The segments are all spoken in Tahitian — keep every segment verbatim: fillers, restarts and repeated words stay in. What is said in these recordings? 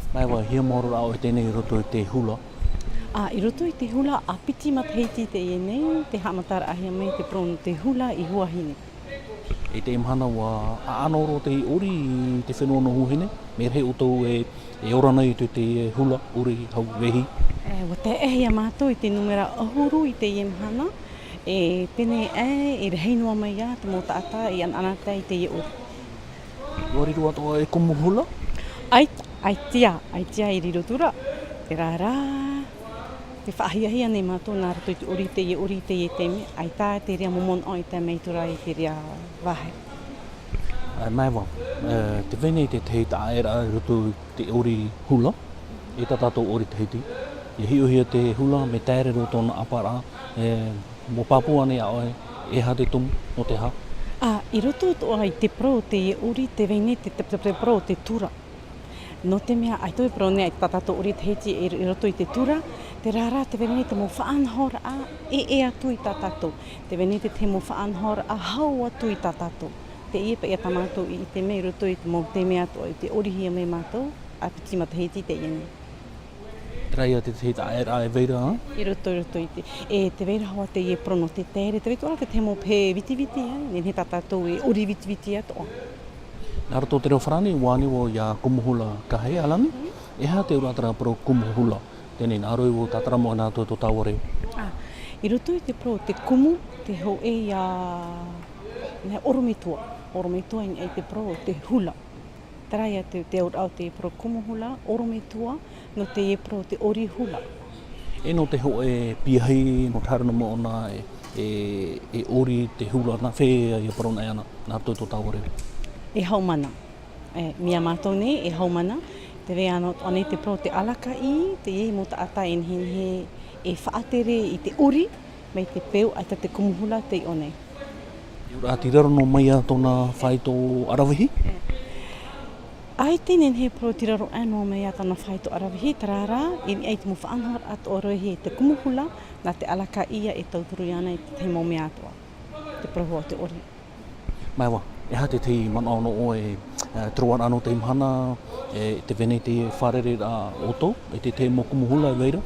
Maeva, hia maoro rā ʻoe teie nei i roto i te hula? Ā, i roto i te hula, ʻāpiti matahiti teie nei, tē haʻamataraʻahia mai te parau nō te hula i Huahine. I teie mahana ʻua ʻaʻano roa te ʻori i te fenua nō Huahine, mea rahi ʻoutou e, e ora nei i te, te hula ʻori hau vehi. E, ʻua taeʻahia mātou i te nūmera ʻahuru i teie mahana, e pēnei aʻe, e rahi noa mai ā te mau taʻata i ʻanaʻanatae i teie ʻori. ʻUa riro atoʻa e kumu hula? ʻAi-, ʻaita, ʻaita i riro atu ra, terā rā, tē faʻahiahia nei mātou nā roto i te ʻori, teie ʻori, teie taime, ʻaita te reira mau manaʻo i tae mai atu ra i te reira vāhi. E, Maeva, e, tē vai nei te tahi taʻaʻēraʻa i roto i te ʻori hula, i tā tātou ʻori Tahiti. ʻIa hiʻohia te hula, mea taere roa tōna ʻāparaʻa, e, ʻua pāpū ānei ʻoe, e aha te tumu, nō te aha? Ā, i roto atoʻa i te parau o teie ʻori, tē vai nei te, te, te, te parau o te tura. Nō te mea, ʻaita e parau nei ā tā tātou ʻori Tahiti i, i roto i te tura, terā rā, tē vai nei te mau faʻanahoraʻa e, e ʻē atu i tā tātou. Tē vai nei te, te mau faʻanahoraʻa hau atu i tā tātou. Teie paʻi tā mātou i, i ʻite mai i roto i te mau taime atoʻa i tē ʻorihia mai mātou, ʻāpiti matahiti teie nei. Terā ia te tahi taʻaʻēraʻa e vai ra, ā? I roto, i roto i te, e tē vai ra hoʻi teie parau nō te taere, tē vai atoʻa ra te, te mau pehe vitiviti, ā, nehenehe tā tātou e ʻori vitiviti atoʻa. Nā roto i te reo farāni, ʻua ani vau ia kumu hula Kahe Alani, e aha te auraʻa terā parau kumu hula? Teie nei, nā roto i vau tātara mai nā roto i tō tāua reo. Ā, i roto i te parau o te kumu, tē hōʻē ia, nā ʻorometua, ʻorometua i niʻa i te parau o te hula. Terā ia te, te auraʻa o te parau kumu hula, ʻorometua, nō teie parau o te ʻori hula. E nō te hōʻē piahi, nō te haere noa mai ʻōna e, e, e ʻori te hula, nā hea ia parau nei ānei, nā roto i tō tāua reo? E haumana. E, mea mātou nei, e haumana, tē vai atoʻa nei te parau o te alakaʻi, teie mau taʻata e nehenehe e faʻatere i te ʻori, mai te peu, ʻaita te kumu hula tei ʻō nei. Te auraʻa tei raro noa mai ā tōna faito ʻaravihi? ʻAita e nehenehe e parau tei raro aʻe noa mai ā tōna faito ʻaravihi, terā rā, i niʻa i te mau faʻanahoraʻa atoʻa e hiʻo i te kumu hula, nā te alakaʻi ia e tauturu iāna i te tahi mau mea atoʻa. Te parau hoʻi o te ʻori. Maeva, e aha te tahi manaʻo nō ʻoe, e, te roaraʻa nō teie mahana, e, tē vai nei te fārereiraʻa ʻoutou, e te, te mau kumu hula e vai ra?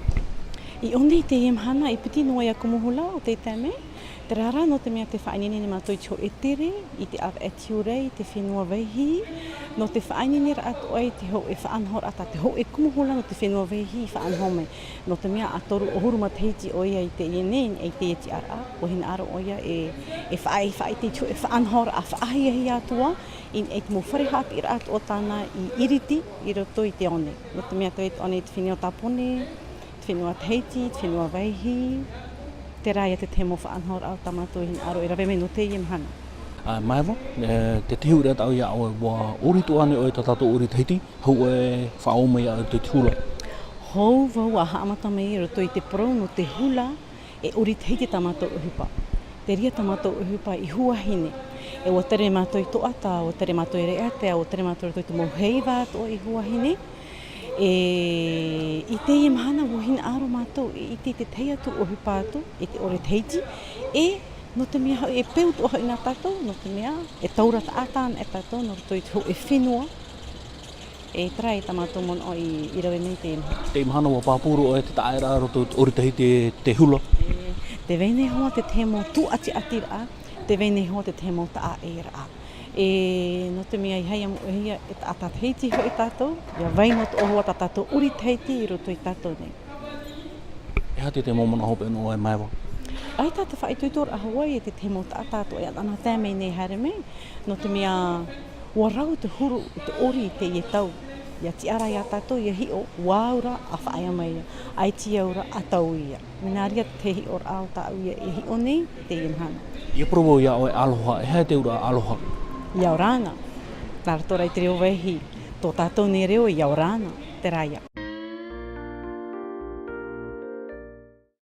I ʻō nei teie mahana, e piti noa ia kumu hula o tē tae mai, terā rā nō te mea tē faʻaineine nei mātou i te hōʻē tere, i te ʻāvaʻe tiurai, i te fenua Vaihī, nō te faʻaineineraʻa atoʻa i te hōʻē faʻanahoraʻa tā te hōʻē kumu hula nō te fenua Vaihī i faʻanaho mai. Nō te mea ʻa toru ʻahuru matahiti ʻoia i teie nei, i teie tiʻaraʻa, ʻua hinaʻaro ʻoia e, e faʻa-, e faʻaʻite i te hōʻē faʻanahoraʻa faʻahiahia atu ā, i, i te mau fare haʻapiʻiraʻa atoʻa tāna i iriti i roto i te ao nei. Nō te mea tē vai atoʻa nei te fenua Tāpōnē, te fenua Tahiti, te fenua Vaihī, terā ia te tahi mau faʻanahoraʻa tā mātou e hinaʻaro e rave mai nō teie mahana. Ā, Maeva, e, te tahi ʻuiraʻa tāʻu ia ʻoe, ʻua ʻori atoʻa ānei ʻoe i tā tātou ʻori Tahiti, hou e faʻaō mai ia ʻoe i te hula? Hou vau ʻa haʻamata mai i roto i te parau nō te hula, e ʻori Tahiti tā mātou ʻohipa. Terā ia tā mātou ʻohipa i Huahine. E ʻua tere mātou i Toʻata, ʻua tere mātou i Raʻiātea, ʻua tere mātou i roto i te mau heiva atoʻa i Huahine. E, i teie mahana ʻua hinaʻaro mātou e ʻite i te tahi atu ʻohipa atu, i te ʻore Tahiti. E, nō te mea hoʻi, e peu atoʻa hoʻi nā tātou, nō te mea, e taura taʻata anaʻe tātou, nō roto i te hōʻē fenua. E terā ia tā mātou manaʻo i, i rave mai i teie mahana. Teie mahana ʻua pāpū roa ʻoe te taʻaʻēraʻa i roto i te ʻori Tahiti, te, te hula? E, tē vai nei hoʻi te tahi mau tūʻatiʻatiraʻa, tē vai nei hoʻi te tahi mau taʻaʻēraʻa. E, nō te mea ʻeiaha ia moʻehia e taʻata Tahiti hoʻi tātou, ʻia vai noa atoʻa hoʻi tā tātou ʻori Tahiti i roto ia tātou nei. E aha te, te mau manaʻo hopeʻa nō ʻoe Maeva? ʻAita te faʻaitoitoraʻa hoʻi e te, te mau taʻata atoʻa e ʻanaʻanatae mai nei haere mai, nō te mea ʻua rau te huru i te ʻori i teie tau. ʻIa tiʻa ra ia tātou ʻia hiʻo, ʻua au ra ʻa faʻaea mai ia, ʻaita au ra ʻa tau ia. Mea nā reira te hiʻoraʻa o tāʻu ia e hiʻo nei i teie mahana. ʻIa parau vau ia ʻoe aloha, e aha te auraʻa aloha? ʻIa ora na. Nā roto rā i te reo Vaihī, tō tātou nei reo ʻia ora na, terā ia.